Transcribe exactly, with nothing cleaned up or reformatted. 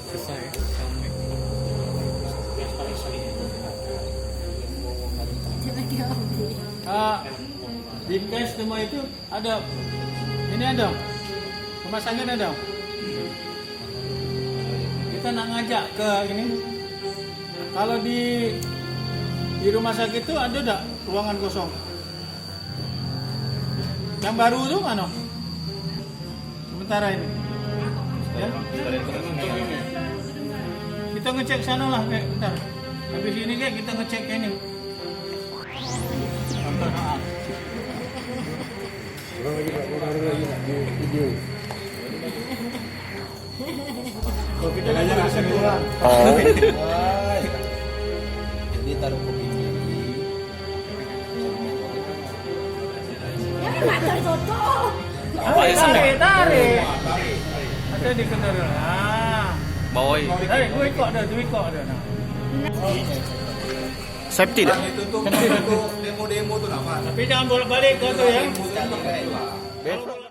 Selesai. Ah, di cash semua itu ada. Ini ada. Rumah sakit ada. Kita nak ngajak ke ini. Kalau di di rumah sakit tu ada dak ruangan kosong? Yang baru tu mana? Sementara ini. Ya? Kita ngecek sana lah, kayak bentar. Habis ini kayak kita ngecek ke ini. Kalau kita nak ada kesimpulan. Oh. Jadi taruh kopi ini. Jangan nak tarik tutup. Tarik, tarik, tarik. Ada di kendara. Ah. Bawoi. Tarik, dua ikok dah, dua ikok dah. Nah. Safety dah. Itu tuh, itu demo-demo tuh, Pak. Tapi jangan bolak-balik kau tu, ya. Besok.